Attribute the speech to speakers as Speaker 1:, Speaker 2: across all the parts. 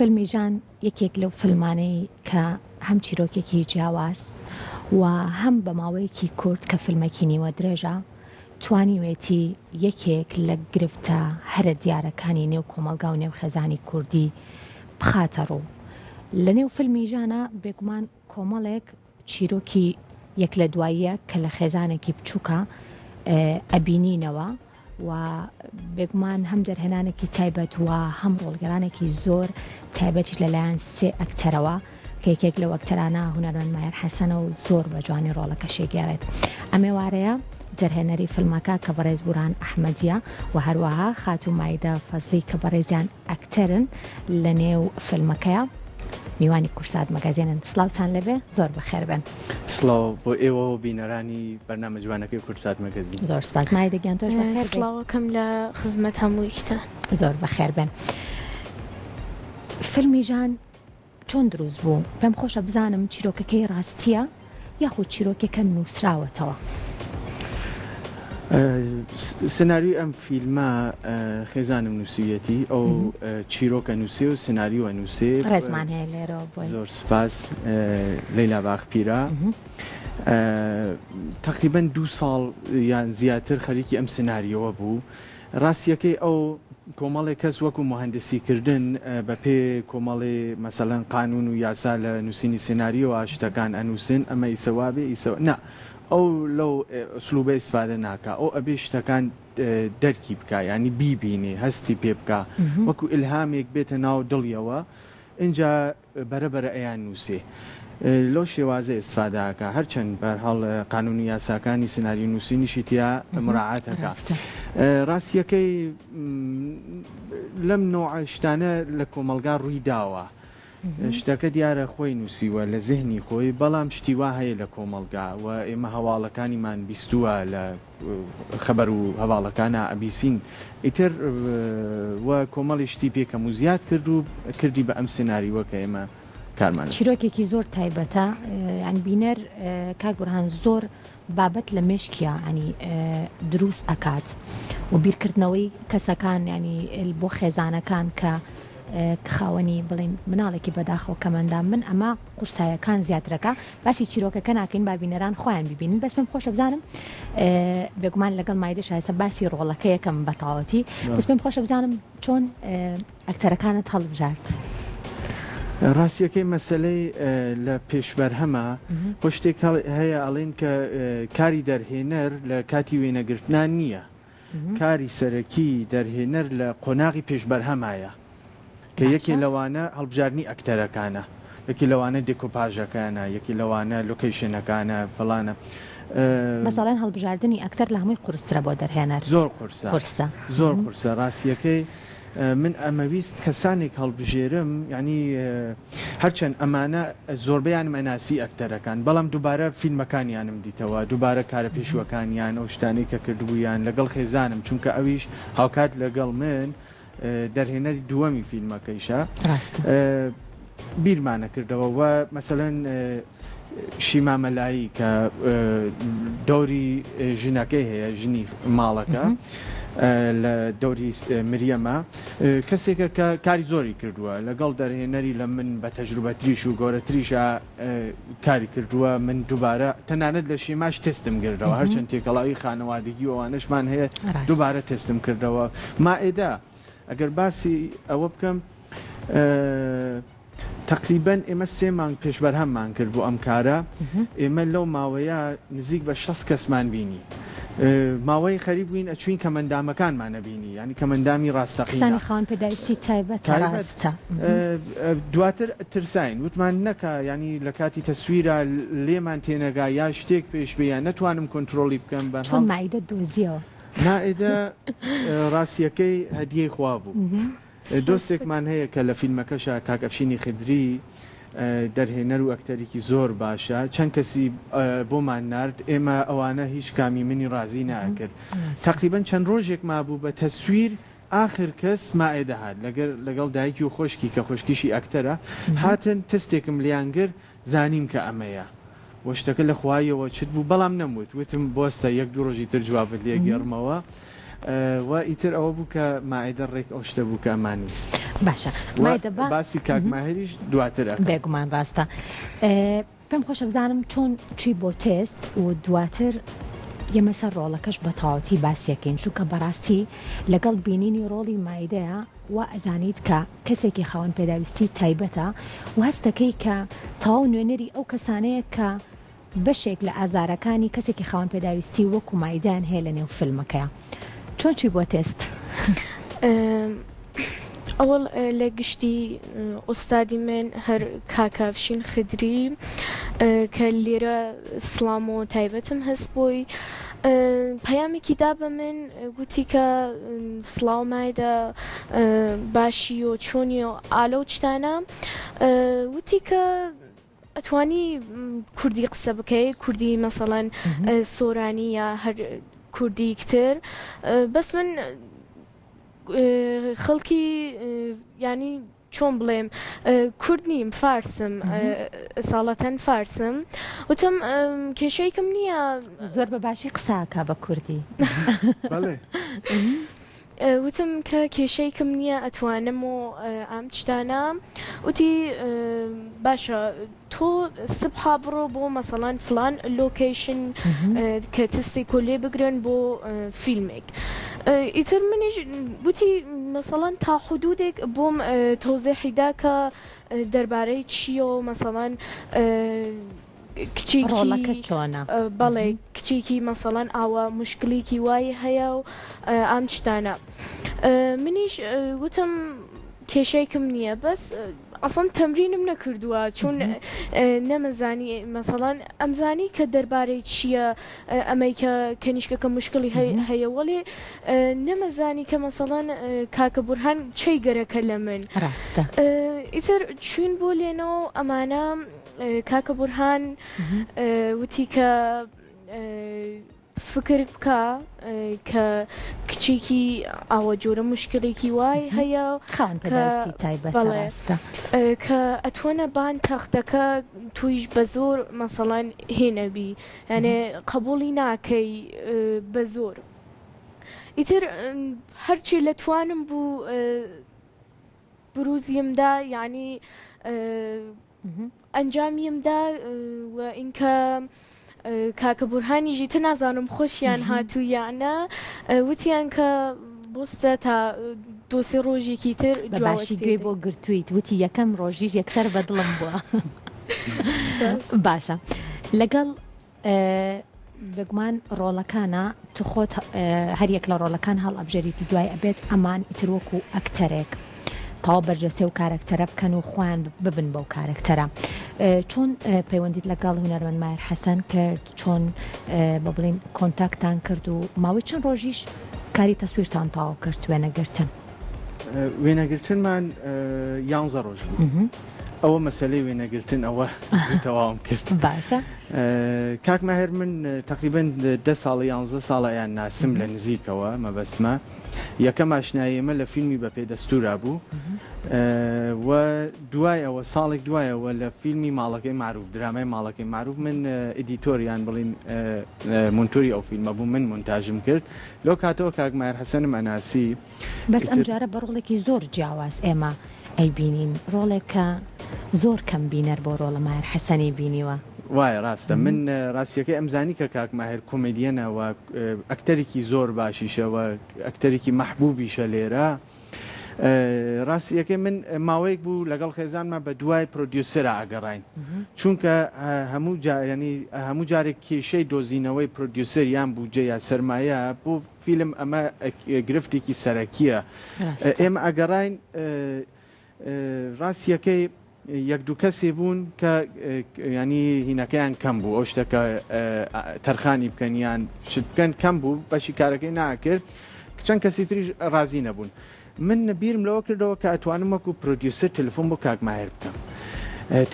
Speaker 1: فیلمی ژان یەکێک لەو فیلمانەی کە هەم چیرۆکێکی جیاواز و هەم بە ماوەیەکی کورت کە فیلمێکی نیوە درێژە توانیوێتی یەکێک لە گرفتە هەرە دیارەکانی نێو کۆمەڵگا و نێو خێزانی کوردی بخاتە ڕوو. لە نێو فیلمی ژانا بێگومان کۆمەڵێک چیرۆکی یەک لە دوای یەک کە لە خێزانێکی بچووکە ئەبینینەوە و بێگومان هەم دەرهێنانێکی تایبەت و هەم ڕۆڵگەرانێکی زۆر تایبەتیش لەلایەن سێ ئەکتەرەوە کە یەکێک لەو ئەکتەرانە هونەرمەند ماهر حەسەنە و زۆر بە جوانی ڕۆڵەکەشی گێڕێت. ئەم ئێوارەیە دەرهێنەری فیلمەکە کە بەڕێز بورهان ئەحمەدیە و هەروەها خاتوو مایدە فەزلی کە بەڕێزیان ئەکتەرن لە نێو فیلمەکەیا میوانی کورسات مەگەزینن. سڵاوتان لێبێ زۆر بەخێر بێن.
Speaker 2: سڵاو بۆ ئێوە و بینەرانی بەرنامە جوانەکەی کوردسات مەگەزین.
Speaker 1: زۆر سپاس مایدە گیان تۆش بەخێر بێی.
Speaker 3: سڵاوەکەم لە خزمەت هەموویکتان.
Speaker 1: زۆر بەخێر بێن. فیلمی ژان چۆن دروست بوو؟ پێم خۆشە بزانم چیرۆکەکەی ڕاستییە یاخود چیرۆکێکە نووسراوەتەوە؟
Speaker 2: سناریۆی ئەم فیلمە خێزانم نووسیویەتی، ئەو چیرۆک ئەنووسێ و سناریۆ ئەنووسێ.
Speaker 1: ڕێزمان هەیە لێرەوە بۆی.
Speaker 2: زۆر سپاس لەیلا باخپیرە. تەقریبەن دوو ساڵ یان زیاتر خەریکی ئەم سناریۆوە بوو. ڕاستیەکەی ئەو کۆمەڵێ کەس وەکو موهەندسی کردن بە پێ کۆمەڵێ مەسەلەن قانون و یاسا لە نوسینی سیناریۆا شتەکان ئەنوسن ئەمە ئیسە وابێ ئیسە نا ئەو لەو ئسلوبە ئیستفادە ناکا ئەو ئەبێ شتەکان دەرکی بکا یانی بیبینێ هەستی پێ بکا وەکو ئیلهامێک بێتە ناو دڵیەوە ئینجا بەرە بەرە ئەیان نووسێ لەو شێوازە ئیستفادە ئەکا هەرچەند بەهەرحاڵ قانون و یاساکانی سناریۆ نووسینیشی تیا مراعات ئەکا ڕاستیەکەی لەم نەوعە شتانە لە کۆمەڵگا ڕووی داوە شتەکە دیارە خۆی نووسیوە لە زهنی خۆی بەڵام شتی وا هەیە لە کۆمەڵگا و ئێمە هەواڵەکانیمان بیستووە لە خەبەر و هەواڵەکانا ئەبیسین ئیتر و کۆمەڵی شتی پێ کەم و زیاد کرد و کردی بە ئەم سناریوە کە ئێمە کارمان لەسەر.
Speaker 1: چیرۆکێکی زۆر تایبەتە یانی بینەر کاک بورهان زۆر بابەت لە مێشکیا ینی دروست ئەکات و بیرکردنەوەی کەسەکان ینی بۆ خێزانەکان کە خاوەنی بڵین مناڵێکی بەداخەوە کەمەندام من ئەمە قورسایەکان زیاترەکە باسی چیرۆکەکە ناکەین با بینەران خۆیان ببینن بەس پێم خۆشە بزانم بێگومان لەگەڵ مایدە شایسە باسی ڕۆڵەکە یەکەم بەتەواوەتی بەس پێم خۆشە بزانم چۆن ئەکتەرەکانت هەڵبژارد.
Speaker 2: ڕاستیەکەی مەسەلەی لە پێشبەرهەمە خۆ شتێک هەیە ئەڵێن کە کاری دەرهێنەر لە کاتی وێنەگرتنا نییە کاری سەرەکی دەرهێنەر لە قۆناغی پێش بەرهەمایە کە یەکێ لەوانە هەڵبژاردنی ئەکتەرەکانە، یەکێ لەوانە دێکۆپاژەکانە، یەکێ لەوانە لۆکەیشنەکانە، فڵانە.
Speaker 1: بەس ئەڵێن هەڵبژاردنی ئەکتەر لە هەمووی قورسترە بۆ دەرهێنەر.
Speaker 2: زۆر قورسە. قورسە. زۆر قورسە ڕاستیەکەی من ئەمەویست کەسانێک هەڵبژێرم یانی هەرچەند ئەمانە زۆربەیانم ئەناسی ئەکتەرەکان بەڵام دووبارە فیلمەکانیانم دیتەوە دووبارە کارە پێشووەکانیان ئەو شتانەی کە کردبوویان لەگەڵ خێزانم چونکە ئەویش هاوکات لەگەڵ من دەرهێنەری دووەمی فیلمەکەیشە
Speaker 1: ڕاستە.
Speaker 2: بیرمانە کردەوە و مەسەلەن شیما مەلایی کە دەوری ژنەکەی هەیە ژنی ماڵەکە لە دەوری مریەمە کەسێکە کە کاری زۆری کردووە لەگەڵ دەرهێنەری لە من بە تەجروبەتریش و گەورەتریشە کاری کردووە من دووبارە تەنانەت لە شیماش تستم گردەوە هەرچەند تێکەڵاوی خانەوادگی و ئەوانەشمان هەیە دووبارە تستم کردەوە مائێدە ئەگەر باسی ئەوە بکەم تەقریبەن ئێمە سێ مانگ پێش بەرهەممان کرد بۆ ئەم کارە، ئێمە لەو ماوەیە نزیک بە 60 کەسمان بینی. ماوەی خەریک بووین ئەچووین کەمەندامەکانمان ئەبینی، یانی کەمەندامی ڕاستەقینە.
Speaker 1: کەسانی خاوەن پێداویستی تایبەت ڕاستە.
Speaker 2: دواتر ترساین وتمان نەکا یانی لە کاتی تەسویرا لێمان تێنەگا یا شتێک پێش بێ یا نەتوانم کۆنترۆڵی بکەم بەرهەڵ.
Speaker 1: چۆن مائیدەت دۆزیەوە؟
Speaker 2: مائیدە ڕاستیەکەی هەدیەی خوا بوو. دۆستێکمان هەیە کە لە فیلمەکەشا کاک ئەفشینی خدری دەرهێنەر و ئەکتەرێکی زۆر باشە چەند کەسی بۆمان نارد ئێمە ئەوانە هیچ کامی منی ڕازی ناکرد تەقریبەن چەند ڕۆژێک مابوو بە تەسویر ئاخر کەس مائێدە هات لەگەر لەگەڵ دایکی و خۆشکی کە خۆشکیشی ئەکتەرە هاتن تستێکم لیان گرت زانیم کە ئەمەیە و شتەکە لە خواییەوە چت بوو بەڵام نەموت وتم بوەستە یەک دوو ڕۆژی تر جوابت لێ گێڕمەوە و ئیتر ئەوە بوو کە مائیدە ڕێک ئەو شتە بوو کە ئەمانویست.
Speaker 1: باشە مایدە با
Speaker 2: باسی کاک ماهریش دواتر ئەکەم.
Speaker 1: بێگومان ڕاستە. پێم خۆشە بزانم چۆن چوی بۆ تێست و دواتر یەمە سەر ڕۆڵەکەش بە تەواوەتی باسیەکەین چونکە بەڕاستی لەگەڵ بینینی ڕۆڵی مایدەیا وا ئەزانیت کە کەسێکی خاوەن پێداویستی تایبەتە و هەستەکەی کە تەواو نوێنەری ئەو کەسانەیە کە بەشێک لە ئازارەکانی کەسێکی خاوەن پێداویستی وەکو مایدەیان هەیە لە نێو فیلمەکەیا چۆن چوی بۆ تێست؟
Speaker 3: ئەوەڵ لە گشتی ئوستادی من هەر کاک ئەفشین خدری کە لێرە سڵام و تایبەتم هەست بۆی پەیامێکی دا بە من گوتی کە سڵاو مایدە باشی و چۆنی و ئالە و شتانە وتی کە ئەتوانی کوردی قسە بکەی کوردی مەسەڵەن سۆرانی یا هەر کوردیکتر بەس من خەڵکی یانی چۆن بڵێم کورد نیم فارسم ساڵەتەن فارسم وتم کێشەیەکم نییە.
Speaker 1: زۆر بە باشی قسە ئەکا بە کوردی.
Speaker 2: بەڵێ.
Speaker 3: وتم کە کێشەیەکم نییە ئەتوانم و ئەم شتانە وتی باشە تۆ سبحا بڕۆ بۆ مەسەڵەن فڵان لۆکەیشن کە تستێک و لێ بگرن بۆ فیلمێک ئیتر منیش وتی مەسەڵەن تا حدودێک بۆم تەوزیحی دا کە دەربارەی چییە و مەسەڵەن کچێکی
Speaker 1: ڕۆڵەکە چۆنە؟
Speaker 3: بەڵێ کچێکی مەسەڵەن ئاوا موشکلێکی وای هەیە و ئەم شتانە منیش وتم کێشەیەکم نییە بەس ئەسڵەن تەمرینم نەکردووە چون نەمەزانی مەسەڵەن ئەمزانی کە دەربارەی چییە ئەمەی کە کەنیشکەکە مشکلی هەیە وەڵێ نەمەزانی کە مەسەڵەن کاکە بورهان چەی گەرەکە لە من
Speaker 1: ڕاستە
Speaker 3: ئیتر چوین بۆ لێنەوە ئەمانە کاکە بورهان وتی کە فکر بکە کە کچێکی ئاوە جۆرە مشکلێکی وای هەیە
Speaker 1: خاوەن پێداویستی تایبەتە ڕاستە
Speaker 3: کە ئەتوەنە بان تەختەکە تویش بە زۆر مەسەڵەن هێنەبی یانێ قبوڵی ناکەی بە زۆر ئیتر هەرچی لە توانم بوو بروزیم دا یعنی ئەنجامیم دا و ئینکە کاکە بورهانیژی تر نازانم خۆشیان هاتوو یان نا وتیان کە بۆستە تا دۆسێ ڕۆژێکی تر
Speaker 1: بە باشی گوێی بۆ گرتوویت وتی یەکەم ڕۆژیش یەکسەر بە دڵم بووە باشە لەگەڵ بێگومان ڕۆڵەکانە تو خۆت هەریەک لە ڕۆڵەکان هەڵئەبژێریت و دوای ئەبێت ئەمان ئیتر وەکو ئەکتەرێک تەواو بەرجەستەی ئەو کارەکتەرە بکەن و خۆیان ببن بەو کارەکتەرە چۆن پەیوەندیت لەگەڵ هونەرمەند ماهر حەسەن کرد چۆن بە بڵین کۆنتاکتان کرد و ماوەی چەند ڕۆژیش کاری تەسویرتان تەواو کرد وێنەگرتن؟
Speaker 2: وێنەگرتنمان یانزە ڕۆژ بوو. ئەوە مەسەلەی وێنەگرتن ئەوە زوو تەواوم کرد.
Speaker 1: باشە.
Speaker 2: کاک ماهر من تەقریبەن دە ساڵە یانزە ساڵە ئەیان ناسم لە نزیکەوە مەبەستمە یەکەم ئاشنایی ئێمە لە فیلمی بە پێ دەستورا بوو و دوای ئەوە ساڵێک دوایەوە لە فیلمی ماڵەکەی معروف درامای ماڵەکەی معروف من editor یان بڵین مونتۆری ئەو فیلمە بوو من مونتاژم کرد لەو کاتەوە کاک ماهر حەسەنم ئەناسی
Speaker 1: بەس ئەم جارە بە ڕۆڵێکی زۆر جیاواز ئێمە ئەیبینین، ڕۆڵێک کە زۆر کەم بینەر بۆ ڕۆڵە ماهر حەسەنی بینیوە.
Speaker 2: وایە ڕاستە من ڕاستیەکەی ئەمزانی کە کاک ماهر کۆمێدیەنە و ئەکتەرێکی زۆر باشیشە و ئەکتەرێکی مەحبوبیشە لێرە ڕاستیەکەی من ماوەیەک بوو لەگەڵ خێزانما بە دوای پرۆدیوسەرا ئەگەڕاین چونکە هەموو جارانی هەموو جارێک کێشەی دۆزینەوەی پرۆدیوسەر یان بودجە یا سەرمایە بۆ فیلم ئەمە گرفتێکی سەرەکیە ئێمە ئەگەڕاین ڕاستیەکەی یەک دوو کەسێ بوون کە ینی هینەکەیان کەم بوو ئەو شتەکە تەرخانی بکەن یان شت بکەن کەم بوو بەشی کارەکەی ناکرد چەند کەسی تریش ڕازی نەبوون من بیرم لەوە کردەوە کە ئەتوانم وەکو پرۆدیوسەر تەلەفۆن بۆ کاک ماهر بکەم.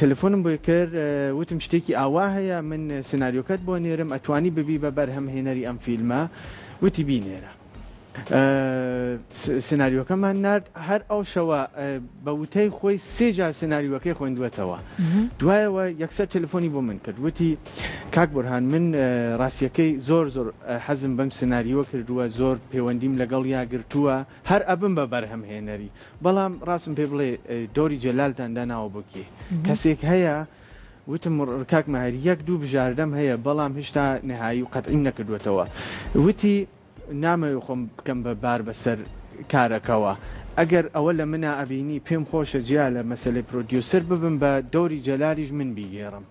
Speaker 2: تەلەفۆنم بۆی کرد وتم شتێکی ئاوا هەیە من سناریۆکەت بۆ نێرم ئەتوانی ببی بە بەرهەم هێنەری ئەم فیلمە وتی بینێرە. سناریۆکەمان نارد هەر ئەو شەوە بە وتەی خۆی سێ جار سناریۆکەی خوێندووەتەوە دوایەوە یەکسەر تەلەفۆنی بۆ من کرد وتی کاک بورهان من ڕاستیەکەی زۆر زۆر حەزم بەم سناریۆ کردووە زۆر پەیوەندیم لەگەڵ یا گرتووە هەر ئەبم بە بەرهەمهێنەری بەڵام ڕاستم پێ بڵێ دۆری جەلالتان داناوە بۆ کێ کەسێک هەیە وتم کاک ماهر یەک دوو بژاردەم هەیە بەڵام هێشتا نهایی و قەتعیم نەکردووەتەوە وتی نامەوێ خۆم بکەم بە بار بەسەر کارەکەوە ئەگەر ئەوە لە منا ئەبینی پێم خۆشە جیا لە مەسەلەی پرۆدیوسەر ببم بە دەوری جەلالیش من بیگێڕم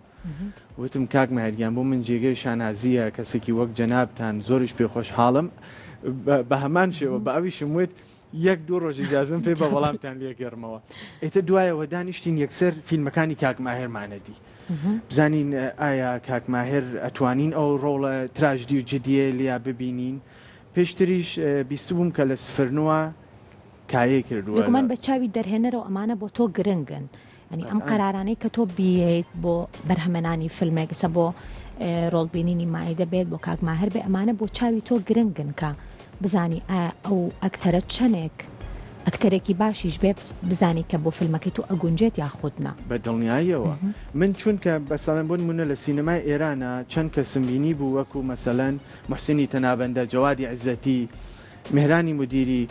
Speaker 2: وتم کاک ماهر گیان بۆ من جێگەی شانازییە کەسێکی وەک جەنابتان زۆریش پێ خۆشحاڵم بە هەمان شێوە بە ئەویشم وت یەک دوو ڕۆژ ئیجازەم پێ بە وەڵامتان لێگەڕمەوە ئیتر دوایەوە دانیشتین یەکسەر فیلمەکانی کاک ماهرمانە دی بزانین ئایا کاک ماهر ئەتوانین ئەو ڕۆڵە تراژدی و جدیە لیا ببینین پێشتریش بیستبووم کە لە سفرنوە کایەی کردووە.
Speaker 1: بێگومان بە چاوی دەرهێنەرەوە ئەمانە بۆ تۆ گرنگن یانی ئەم قەرارانەی کە تۆ بیەیت بۆ بەرهەمێنانی فیلمێک ئێستا بۆ ڕۆڵ بینینی مایدە بێت بۆ کاک ماهر بێ ئەمانە بۆ چاوی تۆ گرنگن کە بزانی ئایا ئەو ئەکتەرە چەنێک ئەکتەرێکی باشیش بێ بزانی کە بۆ فیلمەکەی تۆ ئەگونجێت یاخود نا.
Speaker 2: بە دڵنیاییەوە من چونکە مەسەلەن بۆ نموونە لە سینەمای ئێرانا چەند کەسم بینی بوو وەکوو مەسەلەن موحسینی تەنابەندە، جەوادی عیزەتی، مێهرانی مودیری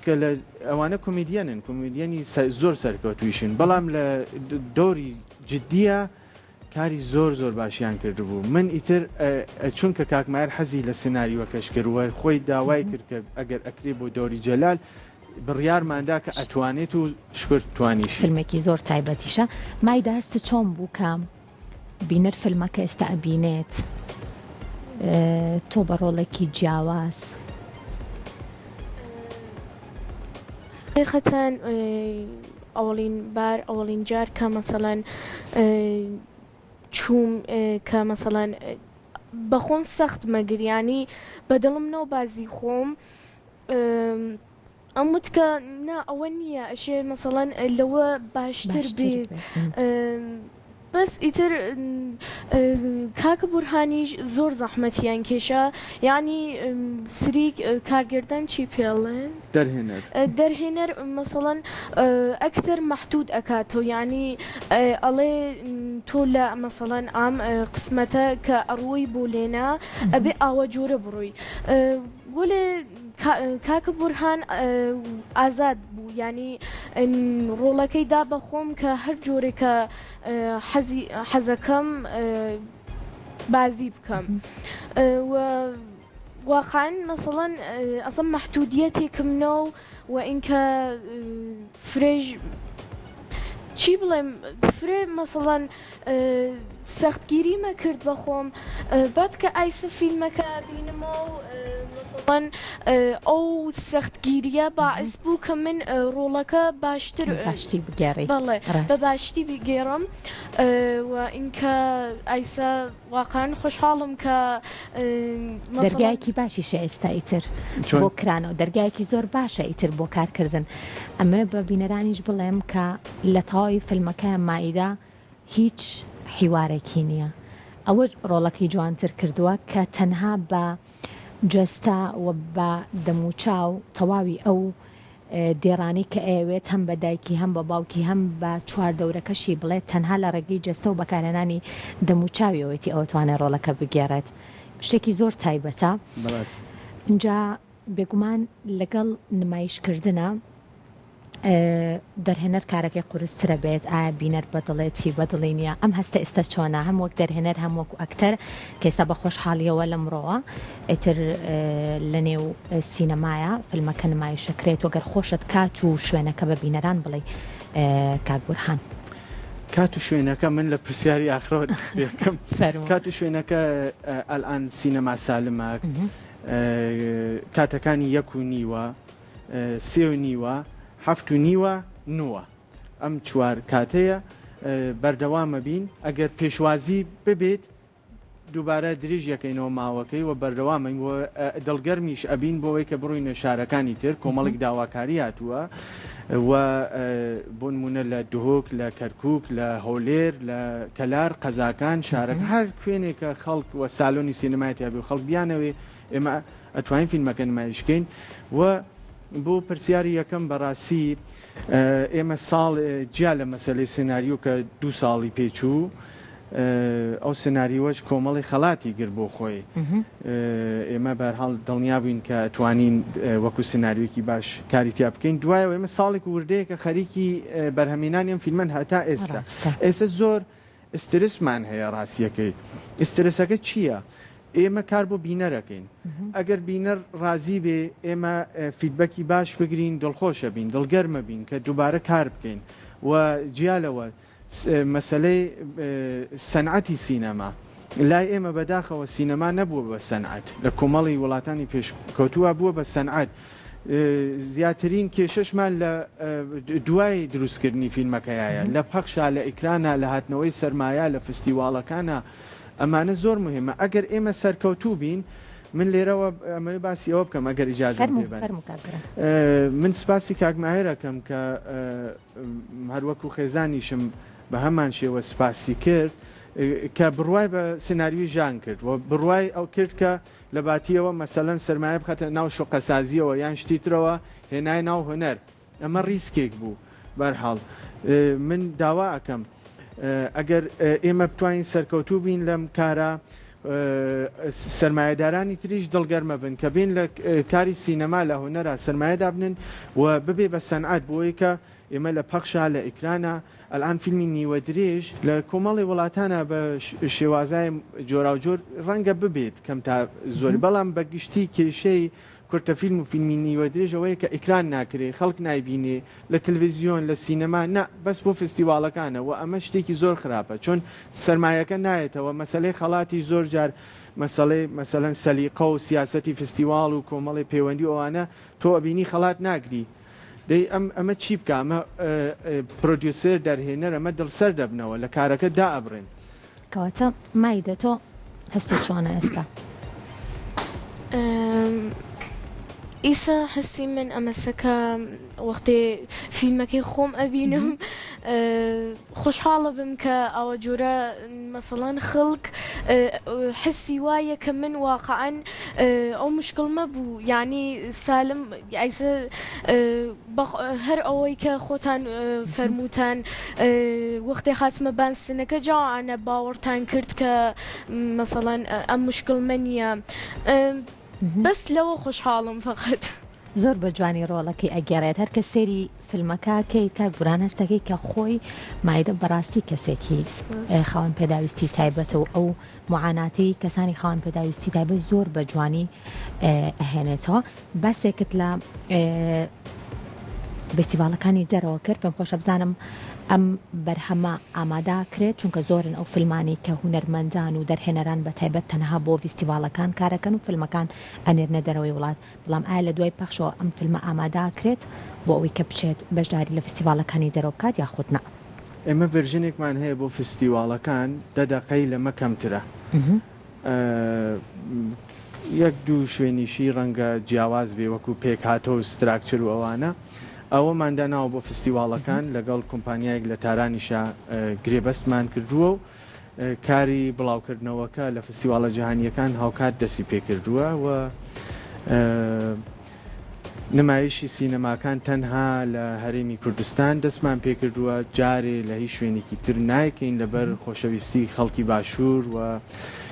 Speaker 2: کە لە ئەوانە کۆمیدیەنن، کۆمیدیەنی زۆر سەرکەوتوویشن بەڵام لە دەوری جدییە کاری زۆر زۆر باشیان کردبوو من ئیتر چونکە کاک ماهر حەزی لە سناریۆکەش کرد و خۆی داوای کرد کە ئەگەر ئەکرێ بۆ دەوری جەلال بڕیارماندا کە ئەتوانێت و شکر توانیشی.
Speaker 1: فیلمێکی زۆر تایبەتیشە مایدە هەستت چۆن بوو کە بینەر فیلمەکە ئێستا ئەبینێت تۆ بە ڕۆڵێکی جیاواز؟
Speaker 3: حەقیقەتەن ئەوەڵین بار ئەوەڵین جار کە مەسەڵەن چووم کە مەسەڵەن بەخۆم سەخت مەگر یانی بە دڵم نەو بازی خۆم ئەم وت کە نا ئەوە نییە ئەشێ مەسەڵەن لەوە باشتر بێت بەس ئیتر کاکە بورهانیش زۆر زەحمەتیان کێشا یانی سریک کارگردان چی پێڵێن؟
Speaker 2: دەرهێنەر.
Speaker 3: دەرهێنەر مەسەڵەن ئەکتەر مەحدود ئەکاتەوە یانی ئەڵێ تۆ لە مەسەڵەن ئام قسمەتە کە ئەڕۆی بۆ لێنا ئەبێ ئاوا جۆرە بڕۆی وەلێ کاکە بورهان ئازاد بوو یانی ڕۆڵەکەی دا بە خۆم کە هەر جۆرێک کە حەزی حەزەکەم بازی بکەم و واقعا مەسەڵەن ئەسڵ مەحدودیەتێکم نەو و ئینکە فرەیش چی بڵێم فرە مەسەڵەن سەختگیریمە کرد بە خۆم بەد کە ئایسە فیلمەکە بینمەوە مەسەڵەن ئەو سەختگیریە باعس بوو کە من ڕۆڵەکە باشتر
Speaker 1: باشتری بگێڕی
Speaker 3: بەڵێ بە باشتری بگێڕم و ئینکە ئایسە واقعەن خۆشحاڵم کە
Speaker 1: مەسەڵەن. دەرگایەکی باشیشە ئێستا ئیتر بۆ کرانەوە دەرگایەکی زۆر باشە ئیتر بۆ کارکردن ئەمەوێ بە بینەرانیش بڵێم کە لە تەواوی فیلمەکە مائیدە هیچ حیوارێکی نییە ئەوە ڕۆڵەکەی جوانتر کردووە کە تەنها بە جەستە و بە دەموچاو تەواوی ئەو دێڕانەی کە ئەیەوێت هەم بە دایکی هەم بە باوکی هەم بە چواردەورەکەشی بڵێت تەنها لە ڕێگەی جەستە و بەکارهێنانی دەموچاویەوەیەتی ئەوەتوانێت ڕۆڵەکە بگێڕێت شتێکی زۆر تایبەتە ئینجا بێگومان لەگەڵ نمایشکردنە دەرهێنەر کارەکەی قورسترە بێت ئایا بینەر بەدڵێتی بەدڵی نییە ئەم هەستە ئێستا چۆنە هەم وەک دەرهێنەر هەم وەکو ئەکتەر کە ئێستا بە خۆشحاڵیەوە لەمڕۆوە ئیتر لە نێو سینەمایە فیلمەکە نمایشەکرێت و گەر خۆشت کات و شوێنەکە بە بینەران بڵێی کاک بورهان.
Speaker 2: کات و شوێنەکە من لە پرسیاری ئاخرەوە دەست پێ بکەم.
Speaker 1: فەرموو.
Speaker 2: کات و شوێنەکە ئەلئان سینەما سالمە کاتەکانی یەک و نیوە، سێ و نیوە، حەفت و نیوە، نووە. ئەم چوار کاتەیە بەردەوامە بین ئەگەر پێشوازی ببێت دووبارە دریژ یەکەینەوە ماوەکەی و بەردەوامین و دڵگەرمیش ئەبین بۆ ئەوەی کە بڕۆینە شارەکانی تر کۆمەڵێک داواکاری هاتووە و بۆ نمونە لە دهۆک لە کەرکک لە هەولێر لە کەلار قەزاکان شارەکە هەر کوێنێکە خەڵک و سالۆنی سینەمای تیابێ و خەڵک بیانەوێ ئێمە. ئەتوانین فیلمەکە نمایش کەین و بۆ پرسیاری یەکەم بەڕاستی ئێمە ساڵ جیا لە مەسەلەی سناریۆ کە دوو ساڵی پێچوو ئەو سناریۆەش کۆمەڵی خەڵاتی گرت بۆ خۆی ئێمە بەرحاڵ دڵنیا بووین کە توانین وەکو سناریۆکی باش کاری تیا بکەین دوایەوە ئێمە ساڵێک وردەیەکە خەریکی بەرهەمێنانی ئەم فیلمەن هەتا ئێستا ئێستا زۆر ئسترسمان هەیە ڕاستیەکەی ئسترسەکە چییە؟ ئێمە کار بۆ بینەر ئەکەین ئەگەر بینەر ڕازی بێ ئێمە feedback ی باش بگرین دڵخۆشە بین دڵگەرمە بین کە دووبارە کار بکەین و جیا لەوە مەسەلەی سەنعەتی سینەما لای ئێمە بەداخەوە سینەما نەبووە بە سەنعەت لە کۆمەڵی وڵاتانی پێشکەوتووە بووە بە سەنعەت زیاترین کێشەشمان لە دوای دروستکردنی فیلمەکەیایە لە پەخشا لە ئیکرانا لە هاتنەوەی سەرمایە لە فستیواڵەکانە ئەمانە زۆر مهمە ئەگەر ئێمە سەرکەوتوو بین من لێرەوە ئەمەوێ باسی ئەوە بکەم ئەگەر ئیجازەم پێ بەن من سپاسی کاک ماهر ئەکەم کە هەروەکو خێزانیشم بە هەمان شێوە سپاسی کرد کە بڕوای بە سناریوی ژان کرد و بڕوای ئەو کرد کە لە باتیەوە مەسەلەن سەرمایە بخاتە ناو شوقەسازیەوە یان شتی ترەوە هێنای ناو هونەر ئەمە ڕیسکێک بوو بەرحاڵ من داوا ئەکەم ئەگەر ئێمە بتوانین سەرکەوتوو بین لەم کارە سەرمایەدارانی تریش دڵگەرمە بن کە بین لە کاری سینەما لە هونەرا سەرمایە دابنن و ببێ بە سەنعەت بۆی کە ئێمە لە پەخشا لە ئیکرانا ئەلان فیلمی نیوە درێژ لە کۆمەڵی وڵاتانە بە شێوازای جۆراوجۆر ڕەنگە ببێت کەم تا زۆر بەڵام بە گشتی کێشەی کورتە فیلم و فیلمی نیوە درێژ ئەوەیە کە ئیکران ناکرێ خەڵک نایبینێ لە تلویزیۆن لە سینەما نا بەس بۆ فستیواڵەکانە وە ئەمە شتێکی زۆر خراپە چۆن سەرمایەکە نایەتەوە مەسەلەی خەڵاتی زۆر جار مەسەڵەی مەسەلەن سەلیقە و سیاسەتی فستیواڵ و کۆمەڵی پەیوەندی و ئەوانە تۆ ئەبینی خەڵات ناگری دەی ئەم ئەمە چی بکا ئەمە پرۆدیوسێر دەرهێنەر ئەمە دڵسەر دەبنەوە لە کارەکە دائەبڕێن.
Speaker 1: کەواتە مایدە تۆ هەستت چۆنە ئێستا؟
Speaker 3: ئیسە هەستی من ئەمەسە کە وەختێ فیلمەکەی خۆم ئەبینم خۆشحاڵە بم کە ئاوە جۆرە مەسەڵەن خەڵک حسی وایە کە من واقعەن ئەو مشکڵمە بوو یعنی سالم ئەیسە هەر ئەوەی کە خۆتان فەرمووتان وەختێ هاتمە بان سنەکە جاوانە باوەڕتان کرد کە مەسەڵەن ئەم مشکڵمە نییە بەس لەوە خۆشحاڵم فقط.
Speaker 1: زۆر بە جوانی ڕۆڵەکەی ئەگێڕێت هەر کە سەیری فیلمەکە کەی کاک بوران هەستەکەی کە خۆی مایدە بەڕاستی کەسێکی خاوەن پێداویستی تایبەتە و ئەو معاناتی کەسانی خاوەن پێداویستی تایبەت زۆر بە جوانی ئەهێنێتەوە باسێکت لە ڤیستیڤاڵەکانی دەرەوە کرد پێم خۆشە بزانم ئەم بەرهەمە ئامادە کرێت چونکە زۆرن ئەو فیلمانەی کە هونەرمەندان و دەرهێنەران بە تایبەت تەنها بۆ ڤیستیڤاڵەکان کارەکەن و فیلمەکان ئەنێرنە دەرەوەی وڵات بەڵام ئایا لە دوای پەخشەوە ئەم فیلمە ئامادە کرێت بۆ ئەوەی کە بچێت بەشداری لە فیستیڤاڵەکانی دەرەوە بکات یاخود نا؟
Speaker 2: ئێمە version ێکمان هەیە بۆ فستیواڵەکان دە دەقەی لەمە کەمترە. یەک دوو شوێنیشی ڕەنگە جیاواز بێ وەکو پێکهاتە و structure و ئەوانە. ئەوەمان داناوە بۆ فستیواڵەکان لەگەڵ کۆمپانیایەک لە تارانیشا گرێبەستمان کردووە و کاری بڵاوکردنەوەکە لە فستیواڵە جیهانییەکان هاوکات دەستی پێکردووە و نمایشی سینەماکان تەنها لە هەرێمی کوردستان دەستمان پێکردووە، جارێ لە هیچ شوێنێکی تر نایکەین لەبەر خۆشەویستی خەڵکی باشوور و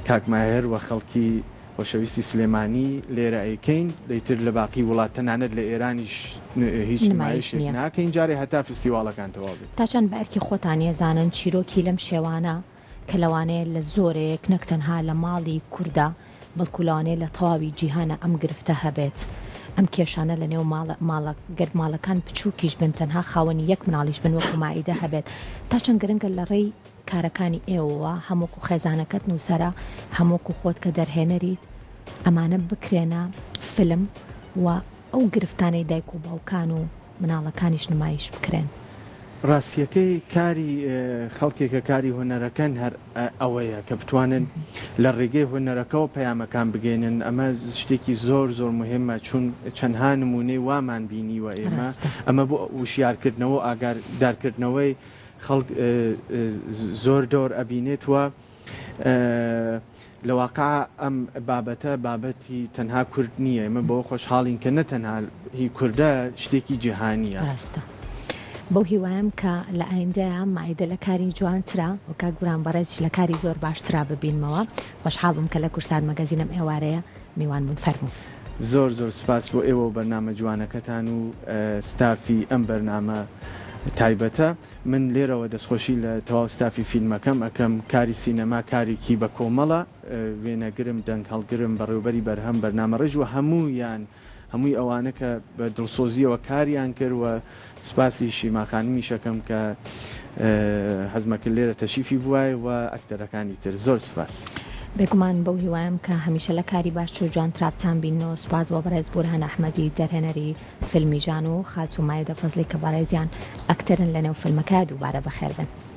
Speaker 2: کاک ماهر و خەڵکی خۆشەویستی سلێمانی لێرە ئەیکەین، ئیتر لە باقی وڵات تەنانەت لە ئێرانیش هیچ
Speaker 1: نمایش
Speaker 2: نمایشێک
Speaker 1: نییە.
Speaker 2: ناکەین جارێ هەتا فستیواڵەکان تەواو بێت.
Speaker 1: تا چەند بە ئەرکی خۆتان ئەزانن چیرۆکی لەم شێوانە کە لەوانەیە لە زۆرێک نەک تەنها لە ماڵی کوردا بەڵکو لەوانەیە لە تەواوی جیهانا ئەم گرفتە هەبێت ئەم کێشانە لە نێو ماڵە ماڵە گەر ماڵەکان بچوکیش بن تەنها خاوەنی یەک مناڵیش بن وەکو مائیدە هەبێت تا چەند گرنگە لە ڕێی کارەکانی ئێوەوە هەم وەکو خێزانەکەت نوسەرە هەم وەکو خۆت کە دەرهێنەریت ئەمانە بکرێنە فلم و ئەو گرفتانەی دایک و باوکان و مناڵەکانیش نمایش بکرێن.
Speaker 2: ڕاستیەکەی کاری خەڵکێکە کاری هونەرەکەن هەر ئەوەیە کە بتوانن لە ڕێگەی هونەرەکەوە پەیامەکان بگەینن ئەمە شتێکی زۆر زۆر موهیمە چون چەندها نمونەی وامان بینیوە ئێمە
Speaker 1: ڕاستە.
Speaker 2: ئەمە بۆ وشیارکردنەوە و ئاگادارکردنەوەی خەڵک زۆر دەور ئەبینێت و. لە واقع ئەم بابەتە بابەتی تەنها کورد نییە، ئێمە بەوە خۆشحاڵین کە نە تەنها هی کوردە، شتێکی جیهانییە.
Speaker 1: ڕاستە. بەو هیوایەم کە لە ئایندەیا مایدە لە کاری جوانترا و کاک برام بەڕێزیش لە کاری زۆر باشترا ببینمەوە. خۆشحاڵ بووم کە لە کوردسات مەگەزین ئەم ئێوارەیە میوان بوون. فەرموو.
Speaker 2: زۆر زۆر سپاس بۆ ئێوە و بەرنامە جوانەکەتان و ستافی ئەم بەرنامە تایبەتە. من لێرەوە دەستخۆشی لە تەواو ستافی فیلمەکەم ئەکەم، کاری سینەما کارێکی بە کۆمەڵە، وێنەگرم، دەنگ هەڵگرم، بەڕێوبەری بەرهەم، بەرنامەڕێژ و هەموویان، هەمووی ئەوانە کە بە دڵسۆزییەوە کاریان کرد و سپاسی شیما خانمیش ئەکەم کە حەزمەکرد لێرە تەشریفی بوایە و ئەکتەرەکانی تر. زۆر سپاس.
Speaker 1: بێگومان بەو هیوایەم کە هەمیشە لە کاری باشتر و جوانترا بتانبیننەوە. سوپاس بۆ بەڕێز بورهان ئەحمەدی دەرهێنەری فیلمی ژان و خاتوو مایدە فەزلی کە بەڕێزیان ئەکتەرن لەنێو فیلمەکە دووبارە بەخێربێن.